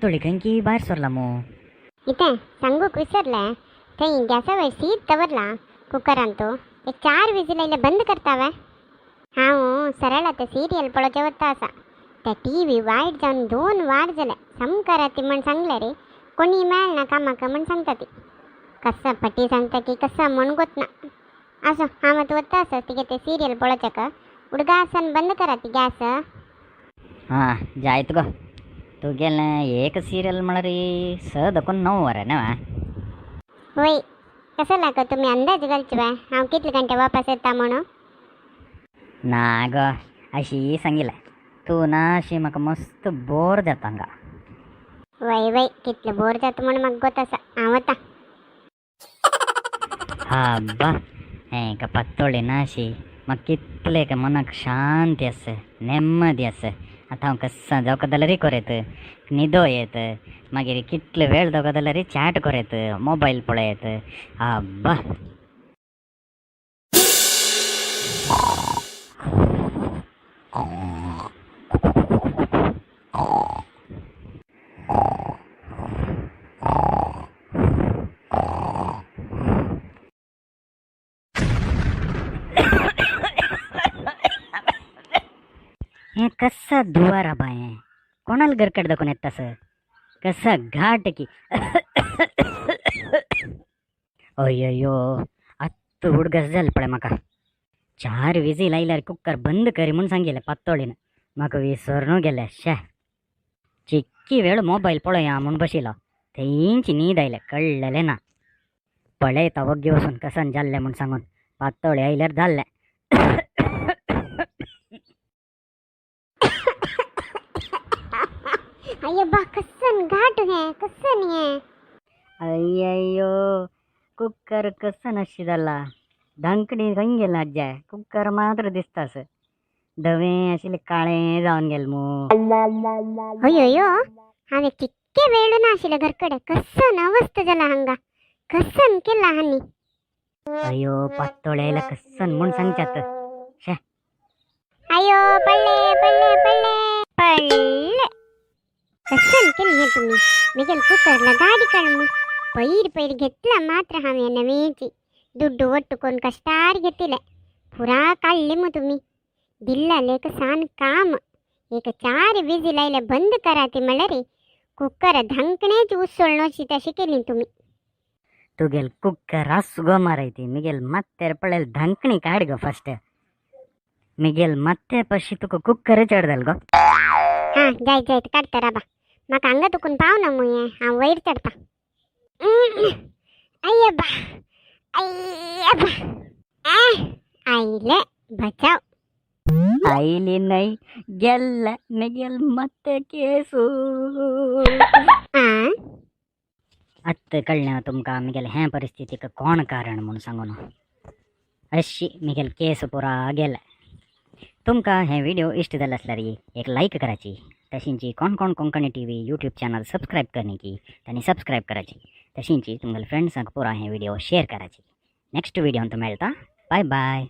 पातोळी खंय की भायर सरला मू. इतें सांगूक विसरलें, थंय गॅसा वयर शीत दवरलां कुकरान. तो एक चार विजील आयले बंद करता वे. हांव सरळ आतां सिरियल पळोवचें वता आसा. ते टीव्ही वायट जावन 2 वार जाले. सामकारा ती म्हण सांगलें रे, कोणी मेळना कामाक म्हण सांगता ती. कसा फटी सांगता की कसा म्हण गोत ना. असो हांव आतां वता आसा तिगे ते सिरियल पळोवच्याक. उडगासान बंद करा ती गॅस. हां, जायत गो. तुगेलें एक सिरियल म्हळ्यार 6 दकून 9 वरां न्हय? वय, कसो लागो तुमी अंदाज घालचे बाय हांव कितले घंटे वापस येता म्हणून. ना गो, अशी सांगिल्लें. तूं ना अशी म्हाका मस्त बोर जाता हांगा. वय वय, कितले बोर जाता म्हण म्हाका गोत आसा. हांव वता. हा बा, हें का पातोळी ना अशी म्हाका कितले का मनाक शांती आसा, नेम्मदी आसा. आतां हांव कस्सां जावका जाल्यारय कोरेत, न्हिदो येत. मागीर कितले वेळ जावका जाल्यारय चॅट कोरेत, मोबायल पळयत. आब्बा. हें कसा दुवारा बाय, कोणाला गरकट दाखवून येत तसं कसा घाट की. अय्यो, आत्त उडगास जालें पळय म्हाका. चार विजील आयल्यार कुकर बंद करी म्हूण सांगिल्लें पातोळीन, म्हाका विसरून गेलें. शे, चिक्की वेळ मोबायल पळोवया म्हूण बशिल्लो, थंयची न्हीद आयल्या, कळ्ळेलें ना. पळयता वग्गी वचून कसन जाल्लें म्हूण सांगून. पातोळी आयल्यार जाल्लें. अय्यो बा, कसन घाट हे, कसन हे. अय्ययो, कुकर कसन अशी जाला, धांकणी खंय गेलें आज्या? कुकर मात्र दिसतास धवें आशिल्लें, काळें जावन गेलें मू. अय्यो, हांवें कितके वेळ नाशिल्लें घरकडे, कसन अवस्था जाला हांगा, कसन केला हांनी. अय्यो, पातोळी आयल्या कसन म्हूण सांगच्यात. शे. अयो, पडले पडले पडले पडले. कसन केली हे तुम्ही? मिगेल कुकरला गाडी काढ. पैर पैर घेतला मात्र हांवें नवेची, दुड्डू ಒಟ್ಟು कोण कष्टार घेतिले, पुरा काडले मग तुम्ही. दिल्ला एक सान काम, एक चार विजील आयले बंद करा ती म्हणल्यार कुकर धांकणेच उसळणोची तशी केली तुम्ही. तुगेल कुकर आस गो मारायती. मिगेल मात्तेर पळयल धांकणी काड गो फस्ट. मिगेल मात्ते पशी तुका कुकर चड गो. हा, जायत जायत, काडटा राबा. म्हाका हांगा तुकून पावना मुये, हांव वयर चडटा. अय्यबा अय्यबा, आयले बचाव. आयली न्हय, गेल्ले मिगेल मात्ते केसू. आ. आत्त कळ्ळें तुमकां मिगेल हें परिस्थितीक कोण कारण म्हूण सांगून. अशी मिगेल केस पुरा गेले. तुमकां हे व्हिडिओ इश्ट जाले आसल्यार एक लायक करायची. तशींची कोण कोण Konkani TV YouTube channel subscribe करणे की तांणी सबस्क्रायब करायची. तशींची तुमगेले फ्रेंड्सांक पुरा हे व्हिडिओ शेअर करायची. नेक्स्ट व्हिडिओ मेळटा. Bye bye.